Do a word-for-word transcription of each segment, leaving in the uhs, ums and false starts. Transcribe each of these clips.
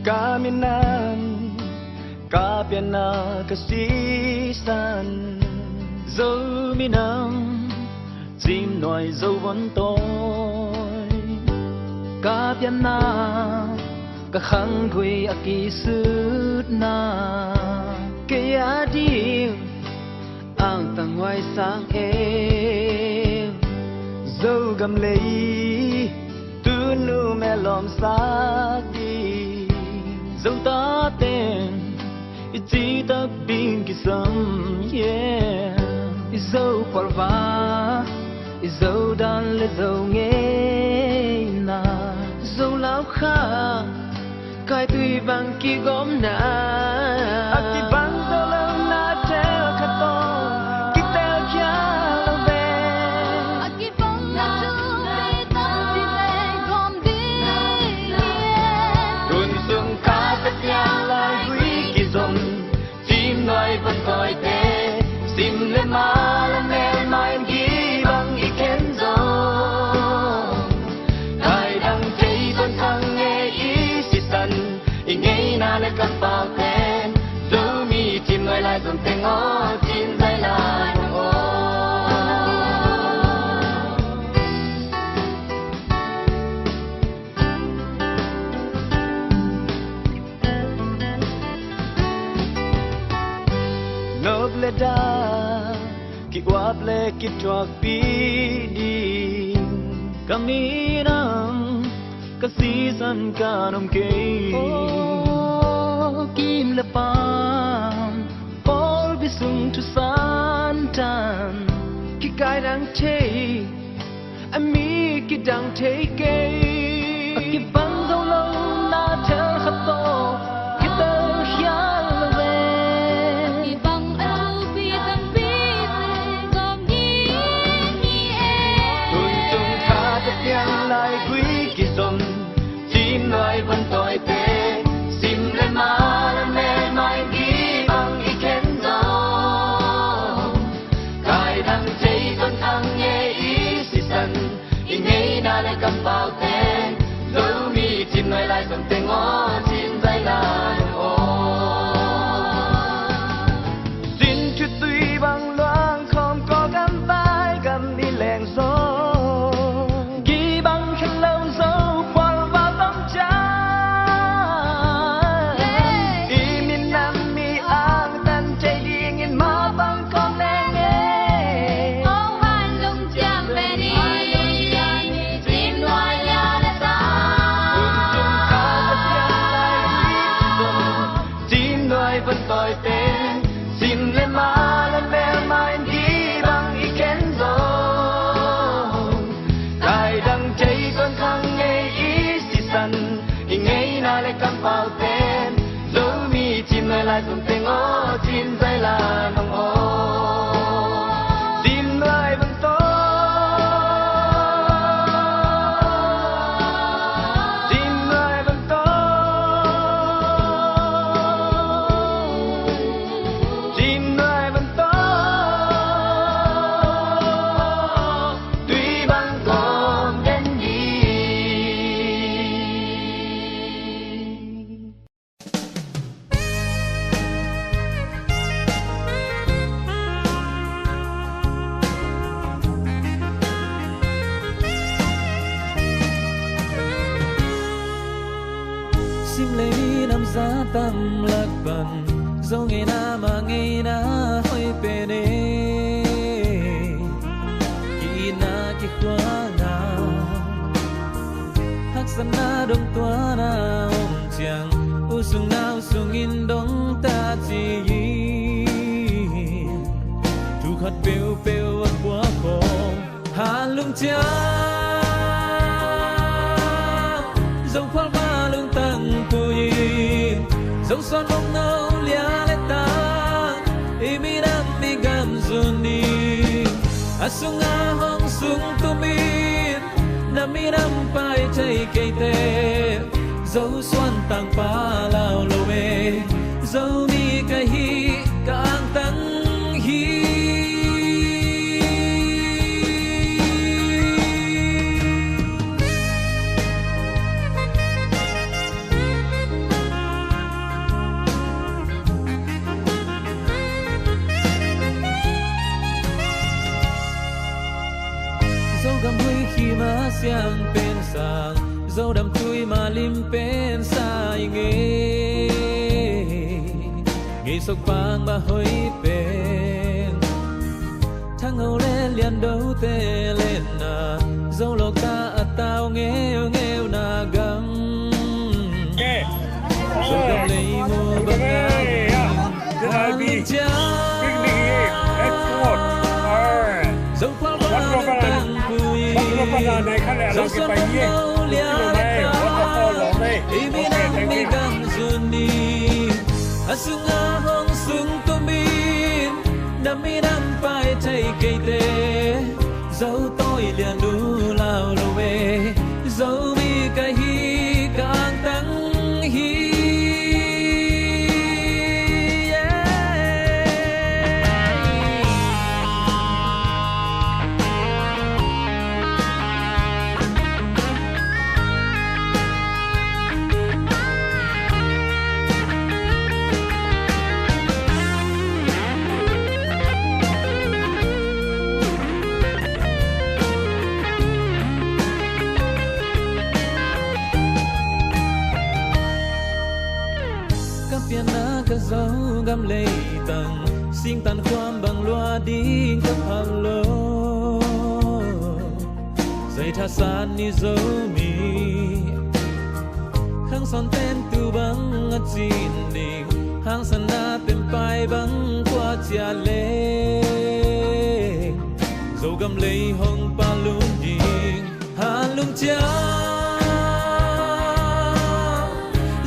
Ka minam, ka pianna, ka sisan, Zo minam, Cimnuai Zo vontawi. Ka pianna, ka khanggui a kisutna, kei a ding angtang huai sang e. Zogam lei tunu melawm sak ding, Zo taten i citak ding kisam, yeah. I Zo phualva, i Zo dan le Zo ngeina, Zo lau kha, kaitui bang kigawmna. A kibang zo lo na tel khat tawh kitel khia lo ve. A kibang na thu pe tang ti le gawm ding hi e. Tun sung kha ka siang lai gui kizom, Cimnuai vantawite, sim le ma le melmai gibang i khen zong, kaidang thei tuan khang ngei i sisan, i ngeina le kampauten, Zomi Cimnuai lai zong teng aw, Cimnuai lai zong aw. Nop le da, ki-uap le kithuakpih ding, ka minam, ka sisan ka nuam kei. Oh, kim le paam, pawlpi sung thusan tan, kikaidang thei, a mi kidang thei kei. A kibang zo lo na thel khat tawh kitel khia lo ve. A kibang a thupi tampi zong gawm ding hi e. Tun tung kha ka siang lai gui kizom, Cimnuai vantawite, sim le ma le melmai gibang i khen zong, kaidang thei tuan khang ngei i sisan, i ngeina le kampauten, Zomi Cimnuai lai zong teng aw, Cimnuai lai aw. Sin thutui bang luang khawm, Kawlgam Vaigam i leng zong, gibang khen lo Zo phualva tam ciang, i minam i angtan thei dingin mapang kawm leng e. Aw, han lung ciang pen i Cimnuai lia le ta. Tun tung kha ka siang lai gui kizom, Cimnuai vantawite, sim le ma le melmai gibang i khen zong, kaidang thei tuan khang ngei i sisan, i ngeina le kampauten, Zomi Cimnuai lai zong teng aw, Cimnuai lai zong aw. Cimnuai vantawite, Cimnuai vantawite, Cimnuai vantawite, tui bang kawm den ding. Sim le minam za tam lak pan, Zo ngeina ma ngeina hoih pen e. Ki-itna kikhualna, haksatna dong tuana om ciang, u sung nau sungin dong ta ci in, thu khat peuhpeuh a puak khawm. Han lum ciang, Zo phualva lungtang pui in, Zo suan mawk no lia le ta, i minam i gam zun in, a sungah hong sung tum in, na minam pai thei keite, Zo suan tangpa lau lo e, Zomi ka hi, ka angtang hi. Zodam tui ma lim pen sa i ngei, ngei sok pang ma hoi pen. Thang ho le lian do te le na, Zo lo ka a tau ngeu ngeu na gam. Zo gam lei mu bang a. Picnic hi, let's go. Zo pal ba lung tang pui. Zo suan lo lia le ta. I minam mi gam zun ni. A sung a hong sung tumin. Na minam pai thei keite. Zo tawi lian du lau lo e. Zomi ka hi, ka angtang hi. Ka pianna ka Zogam leitang, singtan khuam bang lua ding ka phal lo. Zei thasan ni Zomi, khangson ten tu bang a cin ding, hangsan na pen pai bang kua cia le. Zogam lei hong palun ding, han lung cia.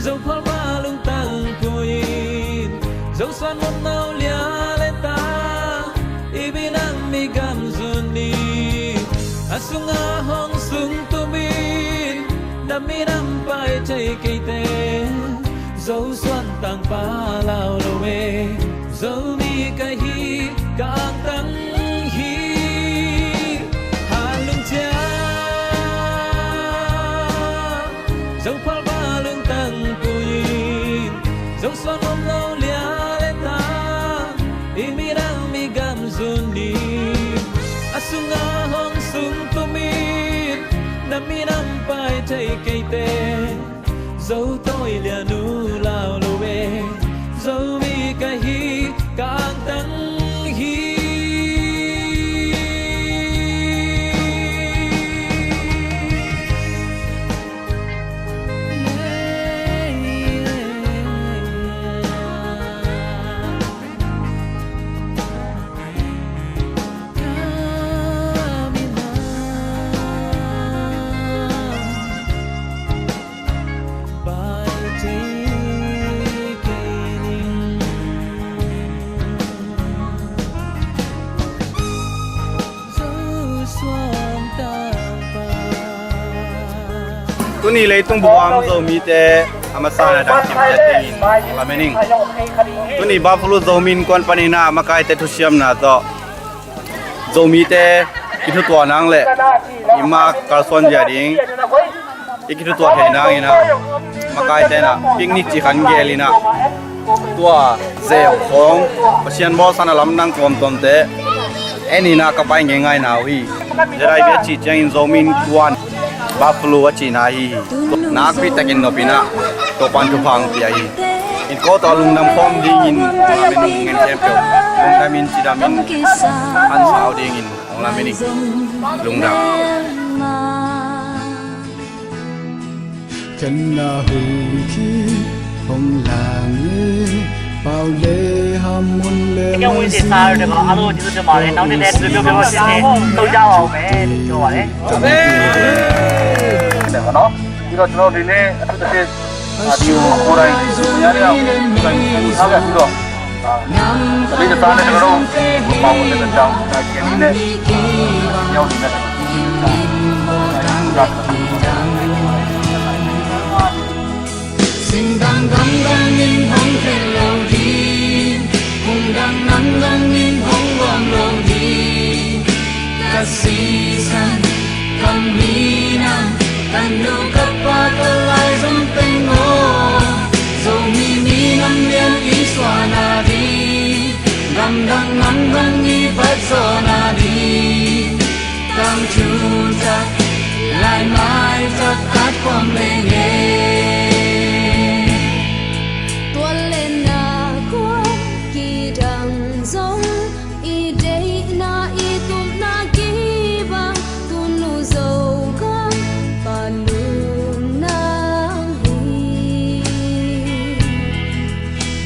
Zo phalba lungtang puin, Zo suan mun no lia le ta. I minam mi gam zun ni, a sunga hong sung tumin, na minam pai thei keite. Zo suan tang pa lau lo e. Zomi ka hi, ka angtang hi. Han lung cia. Zo phalba lungtang puin, Zo suan om lo lia le ta. I minam mi gam zun ni, a sunga hong sung tumin, na minam pai thei keite. Zo tawi lian uh lau lo e. Zomi ka hi, ka angtang hi. Tuni leitung bup a om Zomite a masa na dang kim tet dingin lamen ing. Tuni Buffalo Zomi Innkuan panin a makaite thusiamna tawh Zomite i thutuah nang le i mak kalsuan zia ding, i kithutuah theih nangin a makaite na picnic cih khat gel in a, tua zeu khawng Pasian bawlsa na lamdang tuamtuamte en in a ka pai ngeingai na uh hi. Zia dai bia cih ciangin Zomi Innkuan Buffalo a cihna hi hi. Nakpi takin nop in a Topa'n thupha hong pia hi. In ko tawh lungdam khawm dingin hong lamen ung, ngen khempeuh lungdamin cidamin hansau dingin hong lamen ing. Lungdam. Kan na hui khi hong lang e, pau le ham mun le. Sing dang dang dang in hong khen lo ding, hong dang dang dang in hong guam lo ding. Ka sisan, ka minam, ka nu ka pa, ka lai zong teng maw. Zomi minam lian i suan a ding, gamdang namdang i vat zawn a ding. Tangthu tak, lai mai tak, at pom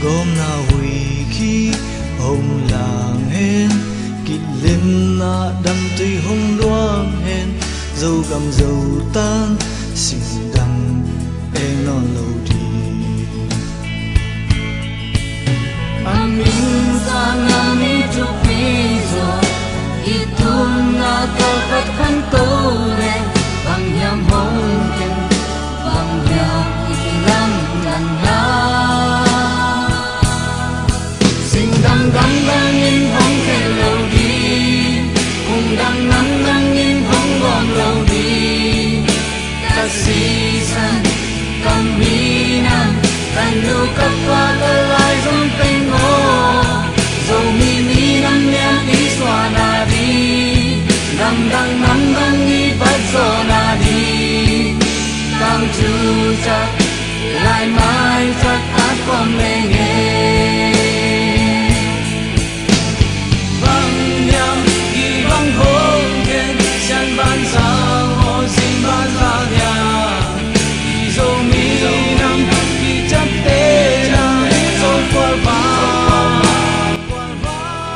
Lawmna huih khi hong lang hen, kilemna damtui hong luang hen, Zogam Zotan singdang eng nawn lo ding. A min sang a mi thupi zaw i tunna kalpat khanto le, bang hiam hong ken, bang hiam i kilamdanna. Singdang dangdang in hong khel lo ding, kungdang dangdang in hong gawm lo ding. Ka sisan, ka minam, ka nu ka pa, ka laizom teng aw, Zomi minam lian i suahna ding, namdang namdang i patzawhna ding, tangthu cak, laimai cak a kawm leng e. Bang hiam i bang hong ken, sian ban sang aw, sin ban sang hiam, i Zomi nam i ciaptehna, Zo kual bang.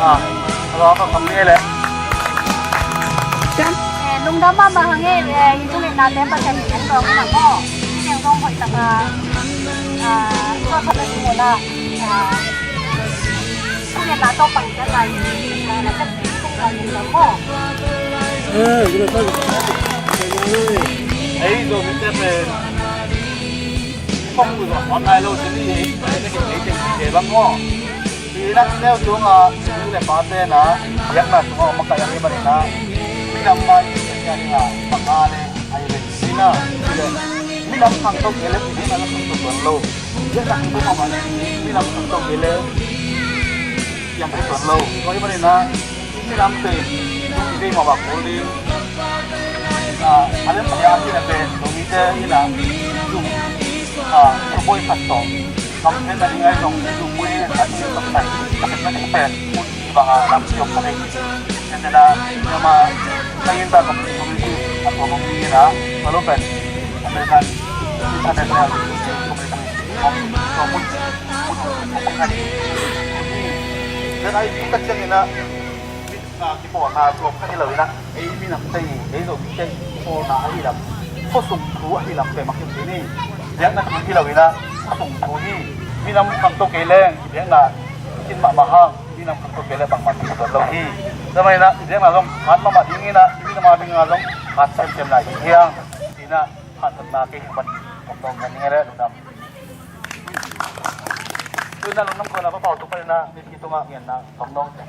Ah, a lawm a kham ni le. Eh, lungdam mahmah hang e, eh, i tungin nate Pasian in en dawng in a maw. I teng dawng hoih taka, ah, i kawt khat a sung un a, ah, tungin na tawh pang ciat lai, ah, na ciat kung lai lungdam maw. Eh, Zomi te pen kong ku zong hon nai lo, sini ei, ei, ei, ei, ei, ei, bang maw. Hi nak neu tung a, nu le pa te na, biakna tung a, makaih a hi manin a, minam mai, minam a, maka le, ai le, sina, le, minam khang tok e le, minam khang tok tuan lo. Biakna tung a, minam khang tok e le, yang tuan lo. Tua hi manin a, minam te, tung i dei ma bak kul ding. A, a lem pahia hi na te, tung i te, hi na, tung, a, tung boi khat tawh. Lam pen na ding ai zong zumui a ding lam tai, a pen na ding pen, mun i bang a lam siok ka ding. Ken te na, nama, na in ta community, community, a tua community na, a lo pen, a pen kan, a pen na, community, a mun, mun, mun, mun, kan. Ken ai ding ka ciang ina, Kipawlna zuam kha hi lo in ah, ei minam te i, ei Zomite i kipawlna ahi lam, khuasung thu ahi lam peuhmah kici ni. Biakna thu hi lo in ah, khuasung thu hi. Minam khangto kei leng i biakna kin mahmah hang, minam khangto kei leng bangmah kin tuan lo hi. Tua manin ah i biakna zong khat mahmah ding in ah, i minam a ding a zong khat semsem lai hi hiang. Ina khat tuanna kei hi pan kong tong kan ning e le lungdam. Tuna lungdam kona pa pau tu pa na mipi tunga ngen na tong dong te.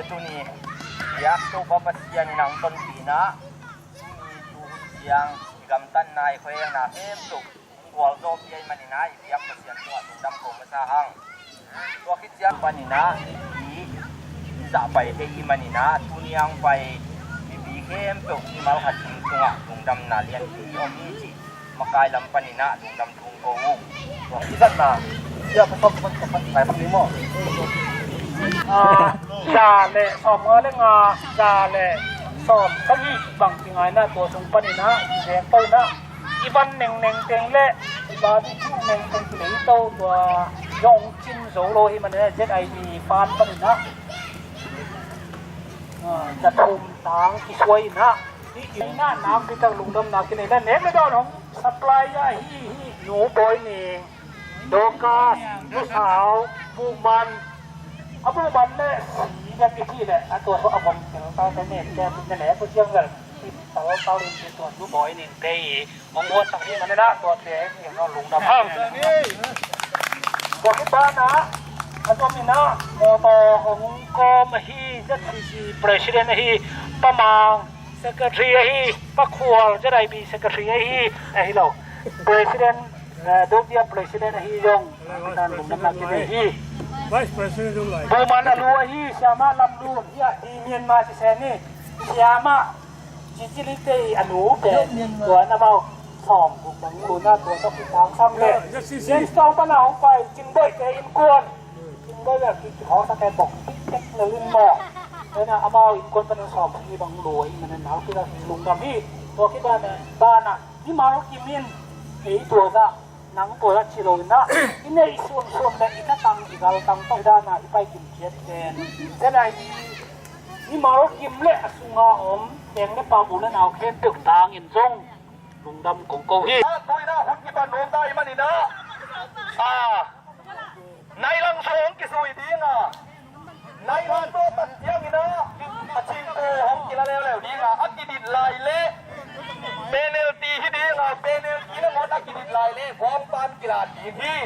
Tuni biak tu pa Pasian in ang ton pi na. Tuni tu hun siang i gamtatna i khoiakna khempeuh kual zawh pi ai manin ah i biak Pasian tungah lungdam ko masa hang. Tua khit ciang panin ah i zahpai thei i manin ah tuni ang pai mipi khempeuh i malkhat tungah lungdamna lianpi om hi cih makai lam panin ah lungdam tung ko uh. Tua khit ciang na sia pasok pasok pasok ngai panin maw? Ah, za le sawm nga le nga, za le sawm sagih bang kingaina tua sung panin ah i vek paina i van nengneng teng le i barbecue nengteng kilei to tua zong cin zo lo hi manin ah Z I D fan panin ah, ah, za thum tang kisuai in ah i, i na nak bitak lungdamna kinei na nek le dawn hong supply ah hi, hi nu Bawi Ning, Dorcas, Nu Sau, Buman, a Buman le si na kici le a tua so a vom tel ta te nek te ne le tua ciang le. Tal tal in tua Nu Bawi Ning te i hong huatsak hi manin ah tuate i hong lungdam hang. Tua khit banah a zom in ah mawtaw hong kawm ahi Z C C President ahi Pa Mang, Secretary ahi Pa Khual, Z I B Secretary ahi, ahi lo President, eh, Dovia President ahi zong lungdamna kinei hi. Vice President zong lai. Buman a lu ahi Siamah Lam Lun hi a, hi Myanmar sisen hi. Siamah Cici Lite i a nu pen tua in amau sawm guk bang luna tua tawh kitangsam le. James Tong pan a hong pai Cing Boih te innkuan. Cing Boih a kihawlsate bok tiktek lo in maw. Tua in amau innkuan pan sawm sagih bang lu ahi manin nau kila lungdam hi. Tua kibang banah mimal kim in ei tua zah Nang pawl a ci lo in ah, i neih suamsuam le i thatang i galtang tawh i dan a i pai kim khiat pen, zen ai ni, mimal kim le a sunga om teng le pau, u le nau khempeuh tangin zong lungdam kong ko hi. Ah, tuina hun kipan nuam ta i manin ah, ah, nai lang sung hong kizui ding a, nai lang sung tak ciangin ah, a cingtu hong kila leuleu ding a, a kidit lai leh penalty hi ding a, penalty nangawn a kidit lai leh gawm pan kila ding hi.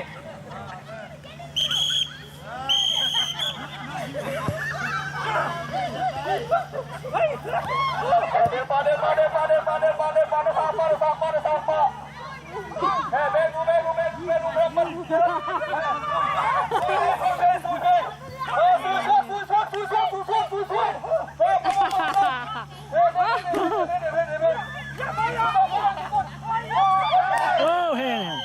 Oh, hand.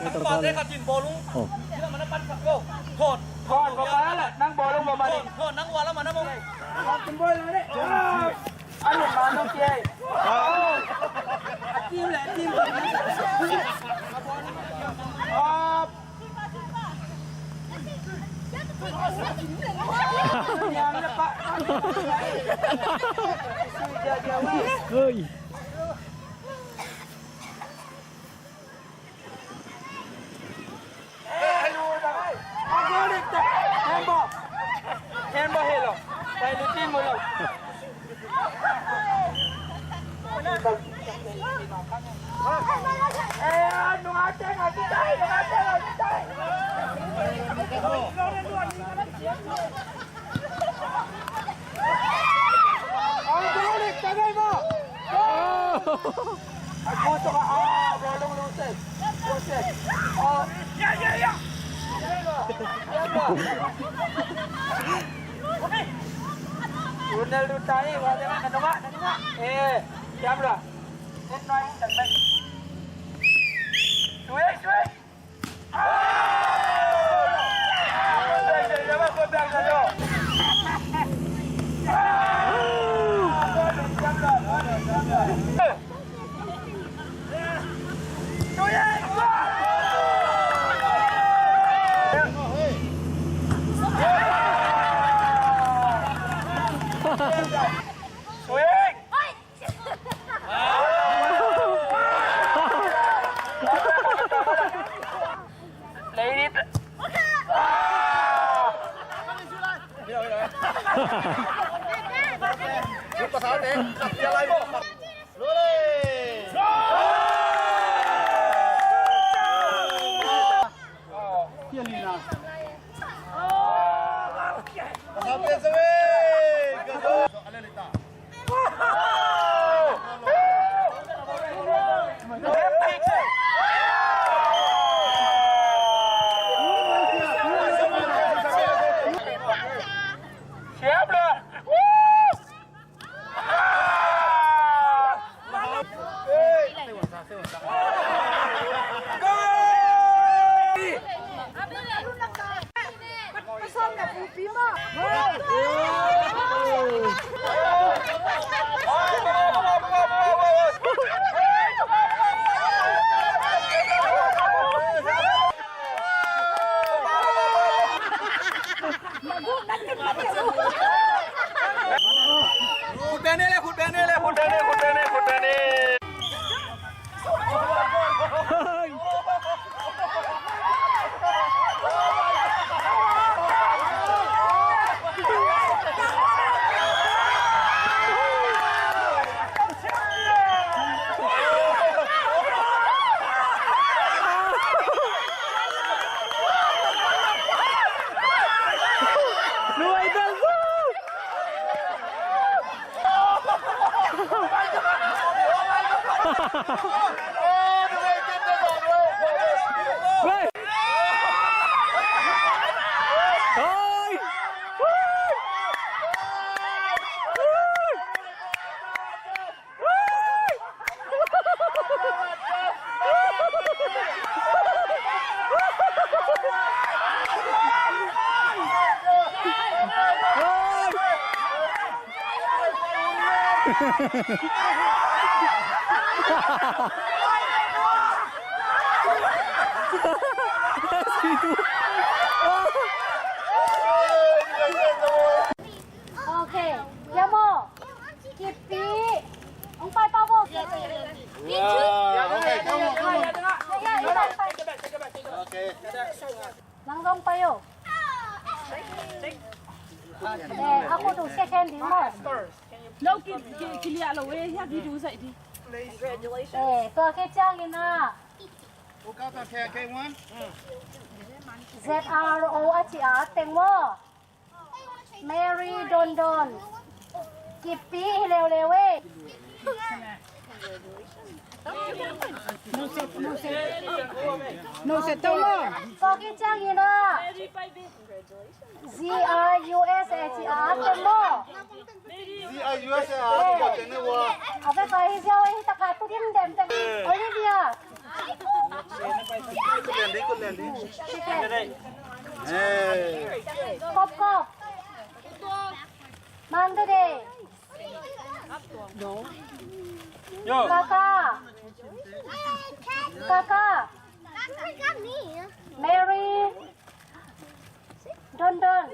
Nang pate khat in bawlung. Oh. Nang bawlung ba mani. Thon, thon, nang bawlung ba mani. Thon, thon, nang wala mana mo. Thon, thon, bawlung ni. Anu manu kiai. Atim le atim. Up. Oi. Ronaldo tahi, wajah nak dengar, nak dengar. Eh, diam lah. Set naik, set naik. Suai, suai. Swing! Okay, ya mo. Kipi. Ong pai pa bo. Wow, okay, come on, come on. Ya, ya, ya, pai. Okay. Nang zong pai o. Eh, aku tu second di mo. Lo ki, ki, kiliah lo eh, ya ki tu sai di. Eh, tua khit ciangin a. Who got that K K one? Z R O a ci a teng maw. Mary Dondon. Kipi hi leuleu e. No se tau lo. Tua khit ciangin a. Z R U S A ci a teng maw. Z R U S A, a teng ne wa. A ve kai hi ziau e, hi ta ka tu dim dem teng. Olivia. Kut lian di, kut lian di. Hey. Kop, kop. Mang Dede. Yo. Kaka. Kaka. Mary. Dondon.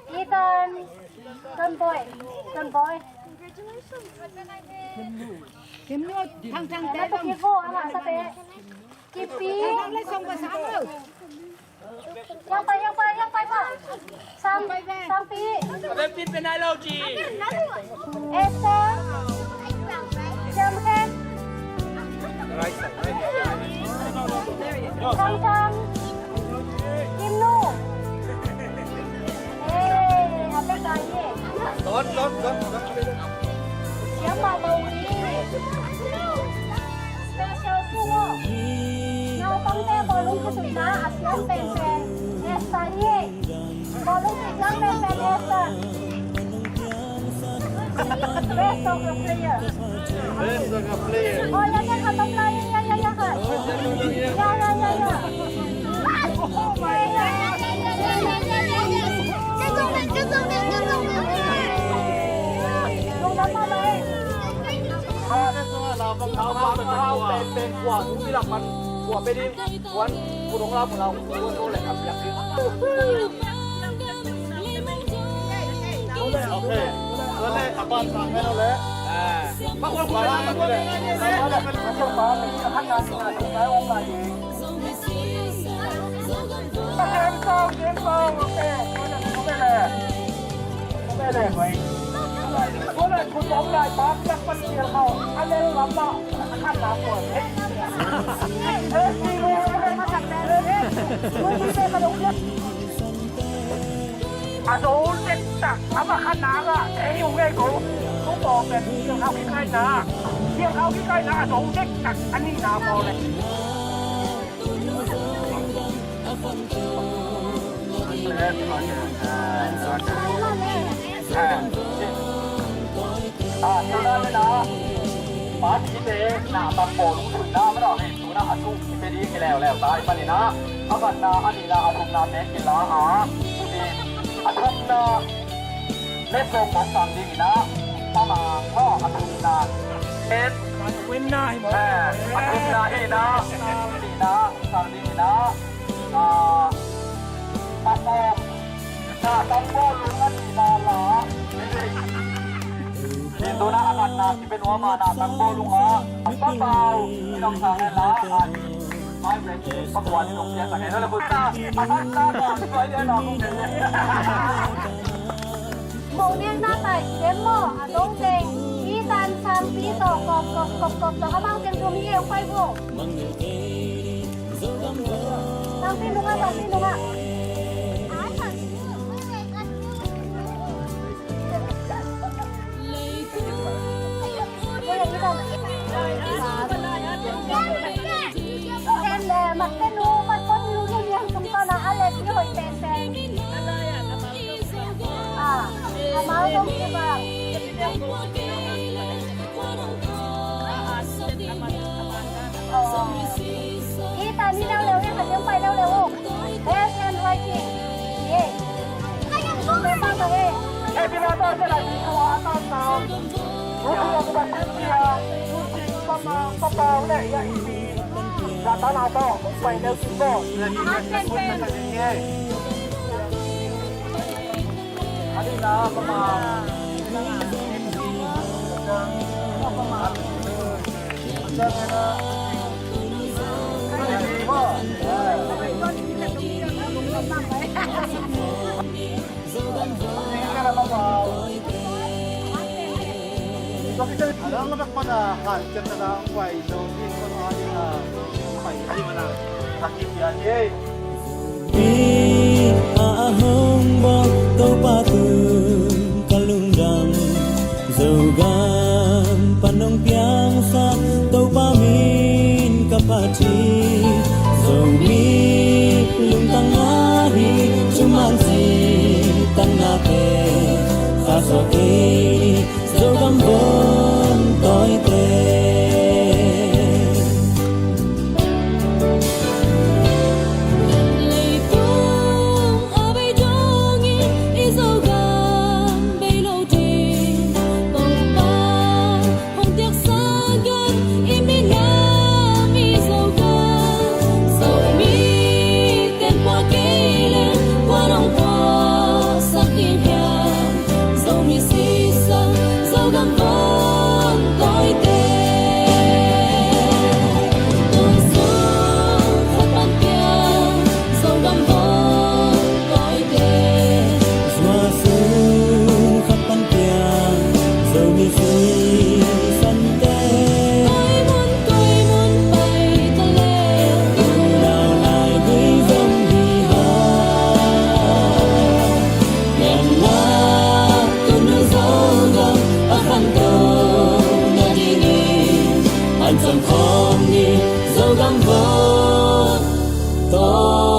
Ethan. Donboi. Donboi. Kim nu, thang thang te. Kipi. Yang pai, yang pai, yang pai pa. Sang, sang pi. Esther. Jam hen. Sang sang. Kim nu. Eh, apa kaya? Don, don, don, don. Siapa bau ni? Special sungo. Naupangte bawlung kisuihna a siam penpen Esther hi. Bawlung kisiam penpen Esther. Best soccer player. Best soccer player. Oh, ya, ya, ya, ya, ya, ya. Ya, ya, ya, ya. A zo dektak a va kha nak ah ei ung ei ko. Tu pawh pen siangkhau kikaina, siangkhau kikaina a zo dektak a nihna pawh le. Ah, tuna le na, pa ti te na tam pawh lungthuina mana he tuna a tu te ding hi leuleu ta i panina, a vanna a nihna a thumna te kila a, a thumna le sawm bawk sang dingina, ama maw a thumna. En. Winna hi maw? Eh, a thumna hi na, nihna sang dingina, ah, a sawm. Na tang bawlung a nihna la. Nin tuna a natna kipe nuam a na tang bawlung a. A papau. Nong sang la. Ai, pen pakua ni nong piak a ngen le buta. A natna ka. Pai le na kong ngen le. Mo ngen na tai dem mo. A dong teng. Pi tan sang pi to kop kop kop kop to. Amau teng dum ye pai bo. Tangpi nungah, tangpi nungah. Ken le mak te nu mat kon nu nu yang tung ko na a le pi hoi pen pen. Ah, amau dong ki bang. Ita ni leuleu, ita ni pai leuleu. Best handwriting. Ye. Ita ni leuleu. Pi a hong bawk Topa tung ka lungdam, Zogam pan hong piangsak Topa min ka phat hi. Zomi lungtang ahi, thuman cihtaknate kha suak kei ni, Zogam vun tawite. Leitung a bei dongin i Zogam bei lo ding, Topa hong piaksak in i minam i Zogam. Zomi ten pua kei leng kua nong puaksak ding hiam? Zomi sisan, Zogam vun tawite. Tung sung khat pan piang, Zogam vun tawite. Zua sung khat pan piang, Zomi sisante. Koi mun koi mun pai ta leh, unau laigui zong hi hang. Pianna tun uh Zogam a khanto nadingin, hanciam khawm ni, Zogam vun tawite.